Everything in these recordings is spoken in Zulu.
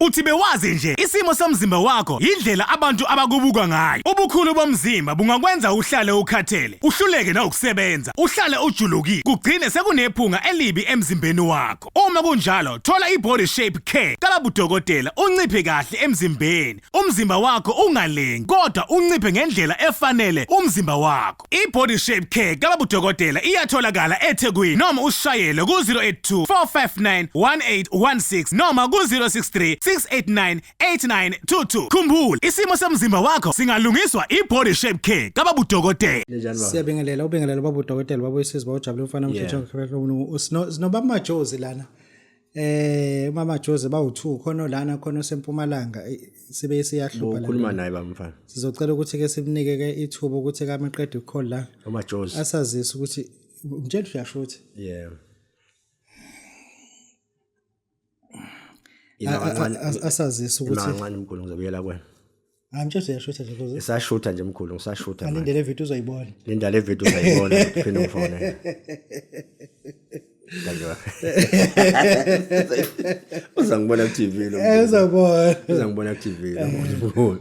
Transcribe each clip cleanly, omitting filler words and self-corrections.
Uthi bewazi nje isimo somzimba wakho yindlela abantu abakubuka ngayo. Ubukhulu bomzimba bungakwenza uhlale ukhathele, uhluleke nawukusebenza, uhlale ujulukile, kugcine sekunephunga elibi emzimbeni wakho. Uma kunjalo, thola i-Body Shape Care kababudokotela unciphe kahle emzimbeni. Umzimba wakho ungalengi kodwa unciphe ngendlela efanele umzimba wakho. I-Body Shape Care kababudokotela iyatholakala eThekwini noma usishayele ku-082 459 1816 noma ku-063 689 8922. Khumbula, isimo somzimba wakho singalungiswa i-Body Shape Care kababudokotela. Ninjani baba? Siyabingelela ubingelela baba udokotela baba uyisizi baba ujabule umfana omhlotshwa ngikhabela sinobaba Majozi lana. Umama Jozi bawu2 khona lana khona osempumalanga sibe siyahlupha la. Ukhuluma naye baba mfana. Sizocela ukuthi ke simnike ke ithuba ukuthi kamaqeda ucall la. Uma Jozi. Asazise ukuthi umtshela uyashutha. Yeah. Asazise ukuthi Kancane mkhulu ngizobuyela kuwena. Hayi mtshela uyashutha nje kuze. Isashutha nje mkhulu ngisashutha. manje. Alinde le video uzoyibona. Linda le video uzayibona uphinde ungifone. Kanjalo. Uzangibona ku TV lo. Uzobona. Uzangibona ku TV lo mkhulu.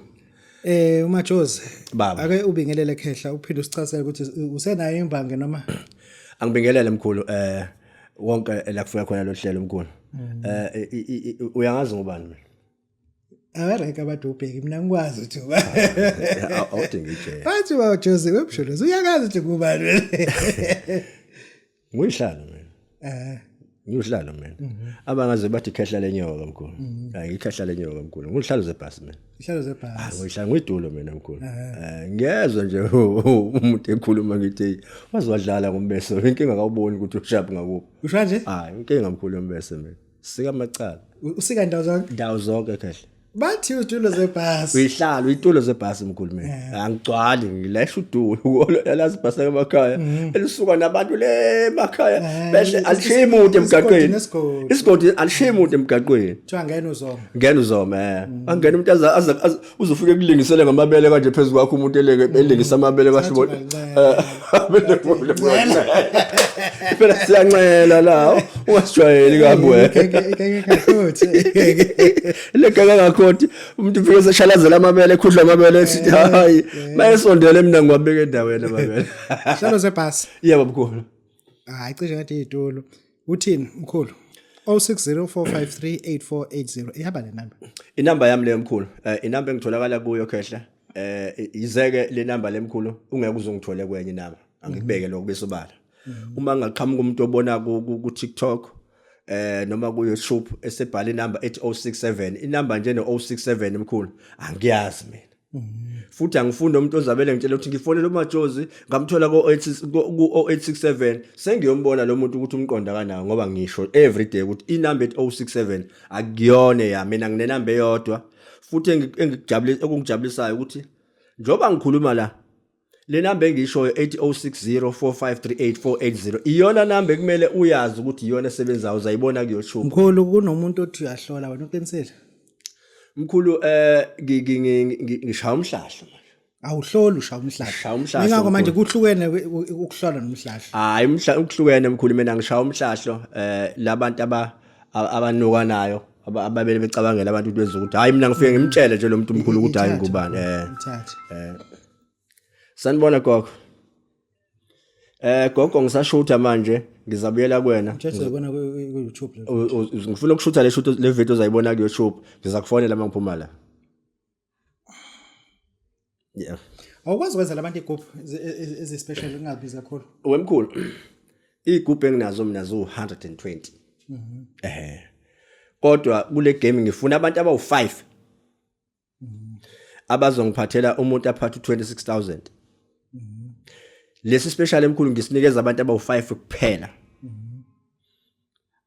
UMajozi. Baba. Ake ubingelele khehla uphinde usichazele ukuthi usenayo imbangi noma Angibingelele mkhulu wonke la kufika khona lo hlelo mkhulu. Uyangazi ngubani mina? Abareka abantu ubheki mina ngikwazi ukuthi ubani. Awudingi ijele. Bathi ba Jose wemsholozi uyakazi ukuthi ngubani wena. Nguyihlalo mina. Ngiwuhlalo mina. Abangaze bathi khehla lenyoka mkhulu. Hayi ngikhehla lenyoka mkhulu. Ngiwuhlalo zebhasi mina. Ihlalo zebhasi. Ngihlala ngiyitulo mina mkhulu. Ngiyezwa nje umuntu ekhuluma ngithi waze wadlala ngombeso. Inkinga kawuboni ukuthi ushaphi ngakuphi. Usho kanje? Hayi inkinga mkhulu yombese mina. Sika amacala. Usika ndawo zonke. Ndawo zonke khehla. Bathi uzitulo zebhasi. Uyihlala uyitulo zebhasi mkhulu mina. Angigcwali ngilesha udulo yalazi ibhasi emakhaya. Elisuka nabantu le emakhaya behle alishiyi umuntu emgaqweni. nesigodi. Isigodi alishiyi umuntu emgaqweni. Kuthiwa ngena uzoma. Ngena uzoma. Angena umuntu aza uzofika ekulingisele ngamabele kanje phezu kwakho umuntu eleke elingisa amabele kwasho Sathi bona. Phela siyancela la ungasijwayeli kabi wena. Ikeke kakhothi. Lekaka ngakhothi umuntu ufike seshalazela amabele ekhudla amabele ethi hayi mayesondele mina ngiwabeka endaweni amabele. Ihlalo zebhasi. Yebo mkhulu. Hayi cishe ngathi izitulo. Uthini mkhulu? 0604538480 ihamba le number. Inamba yami leyo mkhulu. Inamba engitholakala kuyo khehla. Izeke le namba lemkhulu ungeke uzongithole kwenye inamba. Angikubeke lokho besobala. Uma ngaqhamuka umuntu obona ku TikTok noma ku YouTube esebhala inamba ethi 067 inamba nje no 067 mkhulu angiyazi mina. Futhi angifuni umuntu ozabele ngitshela ukuthi ngifonele uMajozi ngamthola ko 0867 sengiyombona lo muntu ukuthi umqonda kanawo ngoba ngisho every day ukuthi inamba ethi 067 akuyona ya mina nginenamba eyodwa futhi engikujabulisa okungijabulisayo ukuthi njoba ngikhuluma la le namba engishoyo ethi 0604538480 iyona namba ekumele uyazi ukuthi iyona esebenzayo uzayibona ku YouTube. Mkhulu kunomuntu othi uyahlola wena uqinisile. Mkhulu ngishaya umhlahlo manje. Awuhloli ushaya umhlahlo. Ngishaya umhlahlo. Ingakho manje kuhlukene ukuhlola nomhlahlo. Hayi umhlahlo ukuhlukene mkhulu mina ngishaya umhlahlo labantu abanukanayo ababele becabangela abantu ukuthi benza ukuthi hayi mina ngifike ngimtshele nje lo muntu mkhulu ukuthi hayi ngubani Sanibona gogo. Gogo ngisashutha manje ngizabuyela kuwena. Mthetho uyibona ku YouTube le. Ngifuna ukushutha le shoot le video uzayibona ku YouTube. Ngizakufonela uma ngiphuma la. Yeah. Awukwazi ukwenzela abantu igroup ezi special ungabiza kakhulu. Wemkhulu. Igroup enginazo mina zu 120. Kodwa kule game ngifuna abantu abawu5. Abazongiphathela umuntu aphatha u26000. Lesi special emkhulu ngisinikeza abantu abawu5 kuphela.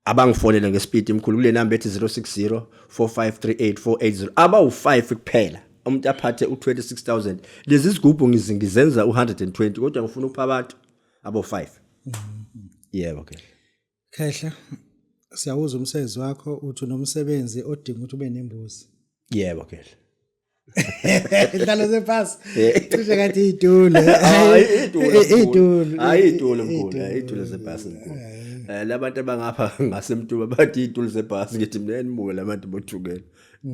Abangifonele ngespeed emkhulu kule number ethi 060 4538480 abawu5 kuphela. Umuntu aphathe u26000. Lezi zigubhu ngizenza u120 kodwa ngifuna ukupha abantu abo5. Yebo ke. Khehla siyawuza umsebenzi wakho uthi unomsebenzi odinga ukuthi ube nembuzi. Yebo khehla. Ihlalo zephasi. Cishe ngathi itulo. Hayi itulo. Itulo. Hayi itulo mkhulu, itulo zebhasi mkhulu. Labantu abangapha ngasemtuba bathi iy'tulo zebhasi, ngithi mina nibuke labantu bothukela.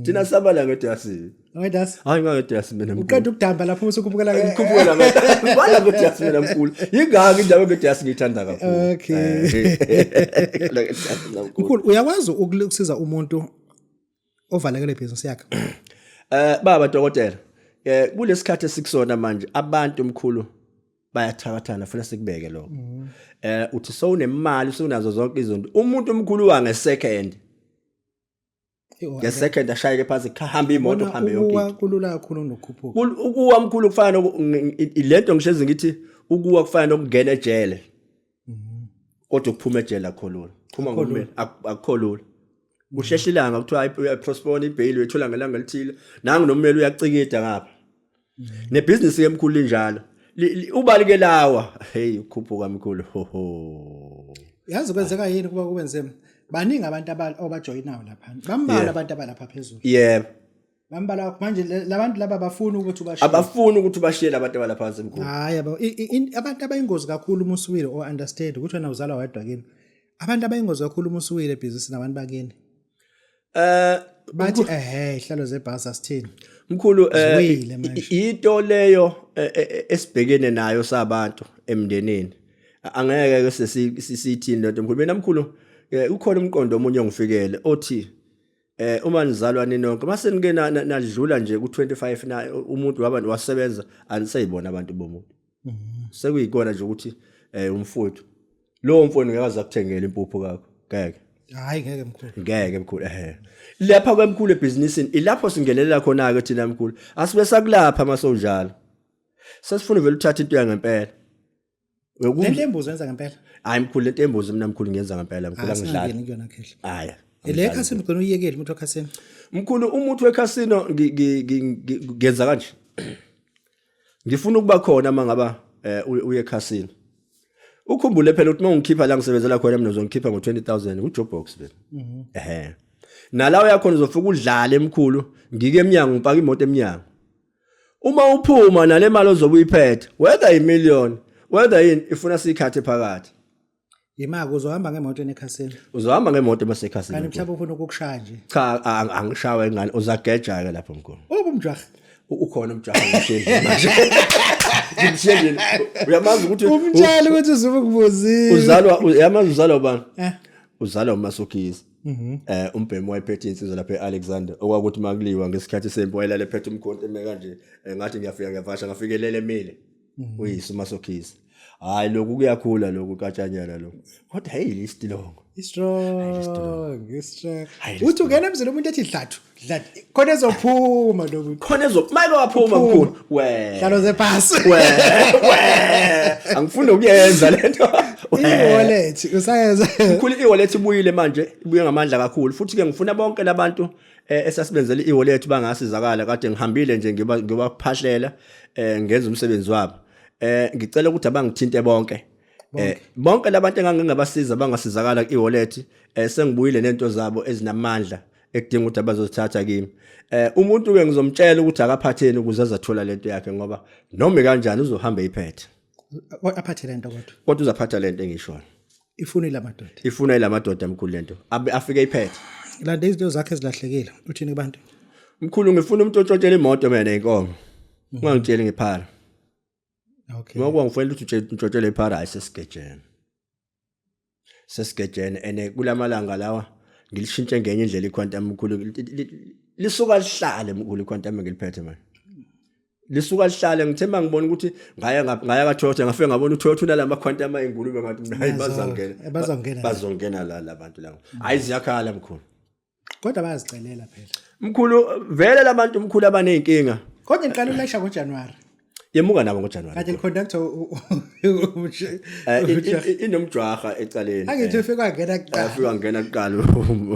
Thina sabala ngedasi. Ngedasi. Hayi, ngangedasi mina mkhulu. Uqeda ukudamba lapho usukhuphukela. Ngikhuphukela ngedasi. Bala ngedasi mina mkhulu. Yingakho indawo ngedasi ngiyithanda kakhulu. Okay. Ngedasi mina mkhulu. Mkhulu, uyakwazi ukusiza umuntu ovalekele ibhizinisi yakhe? Baba dokotela, kulesikhathi esikusona manje abantu mkhulu bayathakathana, funa sikubeke lokho. Uthi sowunemali, usunazo zonke izinto. Umuntu omkhulu wa ngesecond. Ngesecond ashayeke phansi, hamba imoto, hambe yonke Ukuwa into. kulula kakhulu nokukhuphuka. Ukuwa mkhulu kufana lento ngihlezi ngithi ukuwa kufana nokungena ejele. Kodwa ukuphuma ejele akukho lula. Phuma ngomele akukho lula. Kushesha ilanga kuthiwa uyapostpone ibail, uyithola ngelanga elithile. Nangu nommeli uyacikida ngapha. Nebhizinisi ke mkhulu injalo. Ubalike lawa. Hey, ukhuphuka mkhulu. Ho ho. Yazi kwenzeka yini kuba kube nzima? Baningi abantu abajoyinayo lapha. Bambalwa abantu abalapha phezulu. Yebo. Bambalwa manje labantu laba bafuna ukuthi ubashiye. Abafuni ukuthi ubashiye labantu abalapha phansi mkhulu. Hayi yabo, abantu abayingozi kakhulu uma usuwile or understand ukuthi wena uzalwa wedwa kini. Abantu abayingozi kakhulu uma usuwile ebhizinisi nabantu bakini. Bathi ehe, ihlalo zebhasi asithini. Mkhulu, Ziwile manje. into leyo esibhekene nayo sabantu emndenini, angeke ke sesithini lento mkhulu. Mina mkhulu, ukhona umqondo omunye ongifikele othi uma nizalwa ninonke, mase nike nadlula nje ku25 na umuntu waba wasebenza, aniseyibona abantu bomuntu, sekuyikona nje ukuthi umfowethu lowo, mfowethu ngeke aze akuthengele impuphu kakho, ngeke. Hayi, ngeke mkhulu. Ngeke mkhulu. Ehe, lapha kwemkhulu ebhizinisini ilapho singenelela khona ke thina mkhulu, asibe sakulapha masonjalo, sesifuna vele uthatha into yangempela. Le nto embuzi wenza ngempela? Hayi mkhulu, lento embuzi mina mkhulu ngiyenza ngempela mkhulu, angidlali. Asingangeni kuyona khehle. Hayi. Le khasini ugcina uyiyekele umuntu wekhasini? Mkhulu, umuthi wekhasino ngenza kanje, ngifuna ukuba khona mangaba uye ekhasino. Ukhumbule phela ukuthi mawungikhipha la ngisebenzela khona mina, uzongikhipha ngo20000 ku-job box vele. Ehe, nalawo yakhona uzofika udlale emkhulu, ngike eminyango, ngipaka imoto eminyango. Uma uphuma nale mali ozobe uyiphethe, whether imillion, whether yini, ifuna sikhathe phakathi. Yimake uzohamba ngemoto enekhasini? Uzohamba ngemoto basekhasini. Kanti mhlawumbe ufuna ukukushaya nje? Cha, angishawa ingane, uzageja ke lapho mkhulu. Ubumjaha. Ukhona umjaha, ngimshiye manje, ngimshiye nje. Uyamazi ukuthi Umtshela ukuthi uzobe ukubuzile. Uzalwa, uyamazi uzalwa ubani? Eh. Uzalwa uMasokisi, umbhemi wayephethe insizwa lapha eAlexander, okwakuthi makuliwa ngesikhathi sempi wayelala ephethe umkhonto eme kanje. Ngathi ngiyafika ngiyavasha, ngafikelele emile uyise uMasokisi. Hayi, lokhu kuyakhula lokhu katshanyana lokhu, kodwa hey, listilongo. Strong, strong. Hayi, Uthi ungena emzini umuntu ethi dlathu, dlathu. Khona ezophuma lo muntu. Khona ezo mike waphuma mkhulu we. Hlalo zebhasi. We we, angifuni ukuyenza lento. I-wallet usayenza? Mkhulu, i-wallet ibuyile manje, ibuye ngamandla kakhulu futhi ke. Ngifuna bonke labantu esasibenzela i-wallet bangasizakala, kade ngihambile nje ngiba ngibaphahlela, ngenza umsebenzi wabo. Ngicela ukuthi abangithinte bonke, bonke labantu engangingabasiza bangasizakala ku-e-wallet. Sengibuyile nento zabo ezinamandla ekudinga ukuthi abazozithatha kimi. Umuntu ke ngizomtshela ukuthi akaphatheni ukuze azathola lento yakhe, ngoba noma kanjani uzohamba eyiphethe. Aphathe lento kodwa. Kodwa uzaphatha lento engishoyo. Ifuna ilamadoda. Ifuna ilamadoda mkhulu lento, abe afike iphethe. Lande izinto zakhe ezilahlekile. Uthini kubantu? Mkhulu, ngifuna umuntu otshontshela imoto mina, inkomo. Ungangitsheli ngephara. Ngoba ngifanele ukuthi utshontshele iphara, hayi, sesigejene, sesigejene. Ene kulamalanga lawa ngilishintshe ngenye indlela iquantum mkhulu, lisuka lihlale mkhulu iquantum ngiliphethe manje, lisuka lihlale. Ngithe mangibona ukuthi ngaya ngaya ka Toyota, ngafike ngabona uToyota unalama quantum ayingulube, ngathi mina hayi, bazangena. Bazongena. Bazongena la labantu laba, hayi, ziyakhala mkhulu. Kodwa bayazicelela phela. Mkhulu, vele labantu mkhulu abaneyinkinga. Kodwa ngiqala ulayisha ngoJanuary. Yemuka nabo ngoJanuary. Kade liconductor. Inomjwaha ecaleni. Angithi ufike wangena kuqala. Afika ngena kuqala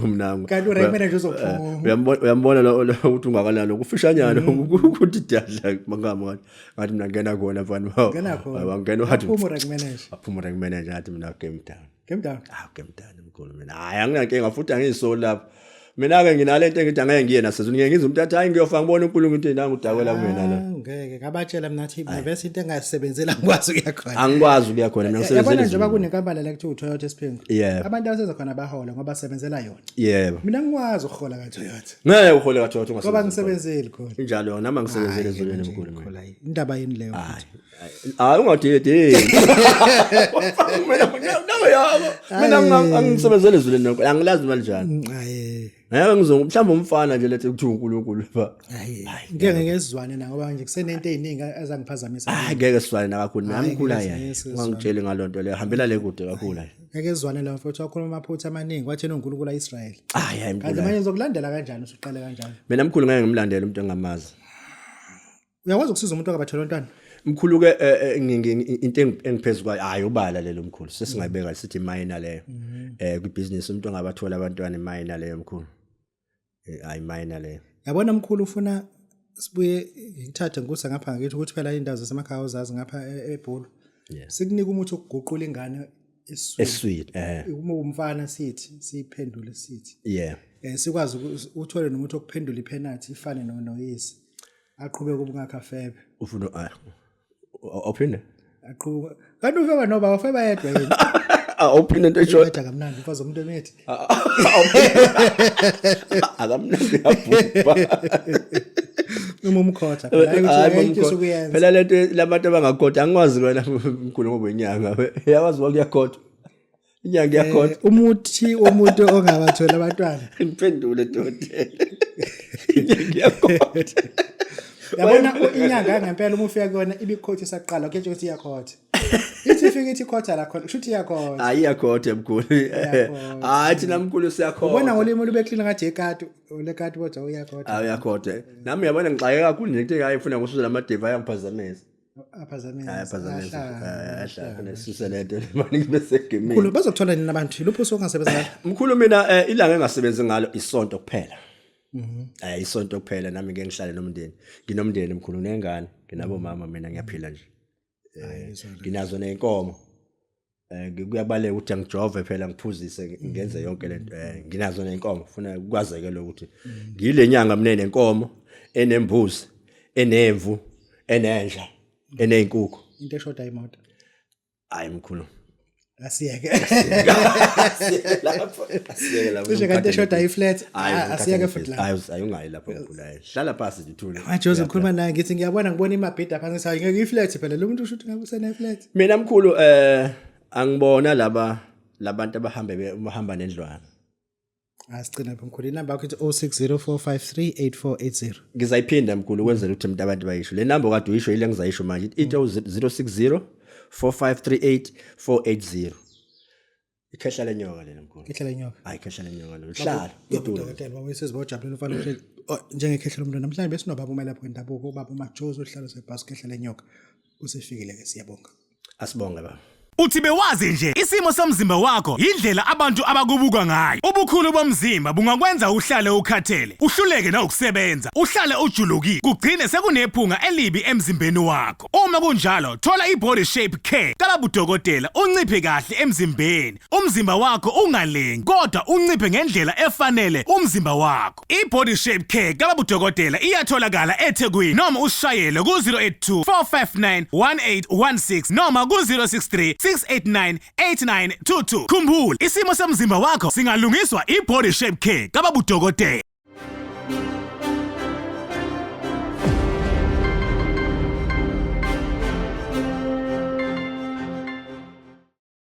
umnango. Kanti urank manager uzophuma. Uyambona lo ukuthi ungakanani, kufishanyana ukuthi diyadla mangama, ngathi mina ngena khona mfana. Ngena khona. Wangena wathi Waphuma urank manager. Waphuma rank manager, athi mina game down. Game down. Ah, game down mkhulu mina. Hayi, anginankinga futhi, angiyisoli lapho. Mina ke nginalento engithi angeke ngiye nasezulu, ngeke ngizwe umuntu athi hayi, ngiyofa ngibona uNkulunkulu ukuthi nangu udakela kumina la. Ngeke ngabatshela mina ngathi mina bese into engasebenzela ngikwazi ukuya khona. Angikwazi ukuya khona mina Yabona ngisebenzela. njengoba kunenkampani la kuthiwa uToyota eSiphingo. Yebo. Abantu abasebenza khona bahola ngoba basebenzela yona. Yebo. Mina ngikwazi ukuhola kaToyota. Ngeke uhole kaToyota Ngoba ungasebenzeli. ngisebenzeli khona. Injalo nami angisebenzele ezulwini mkhulu mina. Khola indaba yini leyo? Hayi ungadedeli. Mina nawe yabo. Mina angisebenzele ezulwini nokho. Angilazi imali njani. Hayi. Ngeke ngizo mhlawumbe umfana nje lethe kuthiwa uNkulunkulu lapha. Hayi. Ngeke ngezizwane na ngoba nje kusenento eziningi ezangiphazamisa. Hayi ngeke sifane nakakhulu mina Hhayi, mkhulu ngeke hayi. sizwane. Ungangitsheli ngalonto leyo. Hambela le kude kakhulu hayi. Ngeke ezizwane la mfowethu wakhuluma amaphutha amaningi wathi uNkulunkulu kaIsrael. Hayi hayi Kanti mkhulu. manje ngizokulandela kanjani usuqale kanjani? Mina mkhulu ngeke ngimlandele umuntu engamazi. Uyakwazi ukusiza umuntu ongabathola umntwana? Mkhulu ke into engiphezulu kwayo hayi ubala lelo mkhulu sesingayibeka sithi minor leyo. Kwibusiness umuntu ongabathola abantwana minor leyo mkhulu. Hayi minor leyo. Yabona mkhulu ufuna sibuye ngithathe ngikusa ngapha ngakithi ukuthi phela indawo zasemakhaya uzazi ngapha eBhulu. Yes. Sikunika umuthi wokuguqula ingane esiswini. Esweet eh. Uma umfana sithi siyiphendule sithi. Yeah. Sikwazi uthole nomuthi okuphendula ipenalty ifane noyise. Aqhubeke ubungakha febe. Ufuna awuphinde? Aqhubeka. Kanti ufeba noba ufeba yedwa yini? Awuphinde into esho. Ubeda kamnandi umfazi womuntu emithi. Akamnandi yabhubha. Uma umkhotha phela Hayi, ukuthi mamkhulu. ayinto usukuyenza. Phela lento labantu abangakhotha angikwazi wena mkhulu ngoba inyanga. Uyakwazi wona uyakhotha. Inyanga iyakhotha. Umuthi womuntu ongabathola abantwana. Ngiphendule dokotela. Inyanga iyakhotha. Yabona inyanga ngempela uma ufika kuyona ibikhotha isaqala kuyetsho ukuthi iyakhotha. Ithi ifika ithi khotha la khona kusho ukuthi iyakhotha. Hayi iyakhotha mkhulu. Iyakhotha. Hayi thina mkhulu siyakhotha. Ubona ngolimi olube clean ngathi ekati olekati kodwa uyakhotha. Hayi uyakhotha. Nami uyabona ngixake kakhulu nje into engayifuna ngosuza lamadeva ayangiphazamisa. Aphazamisa. Ayaphazamisa. Ayahlala funa sisuse lento manje ngibe segemini. Mkhulu bazokuthola nini abantu? Lupho usungasebenza ngalo. Mkhulu mina ilanga engasebenzi ngalo isonto kuphela. Isonto kuphela nami ngeke ngihlale nomndeni. Nginomndeni mkhulu nengane, nginabo mama mina ngiyaphila nje. Nginazo nezinkomo. Kuyabaleka ukuthi angijove phela ngiphuzise ngenze yonke lento. Nginazo nezinkomo, funa kwazeke lokho ukuthi ngile nyanga mina nenkomo enembuzi, enemvu, enenja, enezinkukhu. Into eshoda imoto. Hayi mkhulu. Asiyeke. Lapho asiyeke lapho. Cishe kanti eshoda iflat. Hayi, Asiyeke futhi la. Hayi hayi ungayi lapho mkhulu hayi. Hlala phansi nje uthule. Majozi ngikhuluma naye ngithi ngiyabona ngibona imabhida phansi ngithi hayi ngeke iflat phela lo muntu usho ukuthi ngabe usene flat. Mina mkhulu angibona laba labantu abahambe bahamba nendlwana. Asigcina lapho mkhulu inamba yakho ithi 0604538480. Ngizayiphinda mkhulu ukwenzela ukuthi umuntu abantu bayisho. Le number kade uyisho ile ngizayisho manje. Ithi 060 4538 480. Ikhehla lenyoka lena mkhulu. Ikhehla lenyoka. Hayi ikhehla lenyoka lo. Hlala. Yebo dokotela baba wesizwe bawujabulele ufana uhleli njengekhehla lomntwana namhlanje besinobaba umelaphi wendabuko ubaba uMajozi ohlalo sebhasi khehla lenyoka. Usefikile ke siyabonga. Asibonge baba. Uthi bewazi nje isimo somzimba wakho indlela abantu abakubuka ngayo. Ubukhulu bomzimba bungakwenza uhlale ukhathele, uhluleke nawukusebenza, uhlale ujulukile, kugcine sekunephunga elibi emzimbeni wakho. Uma kunjalo, thola iBody Shape Care kababudokotela unciphe kahle emzimbeni. Umzimba wakho ungalengi kodwa unciphe ngendlela efanele umzimba wakho. iBody Shape Care kababudokotela iyatholakala eThekwini noma usishayele ku-082 459 1816 noma ku-063 689 8922. Khumbula, isimo somzimba wakho singalungiswa iBody Shape Care kababudokotela.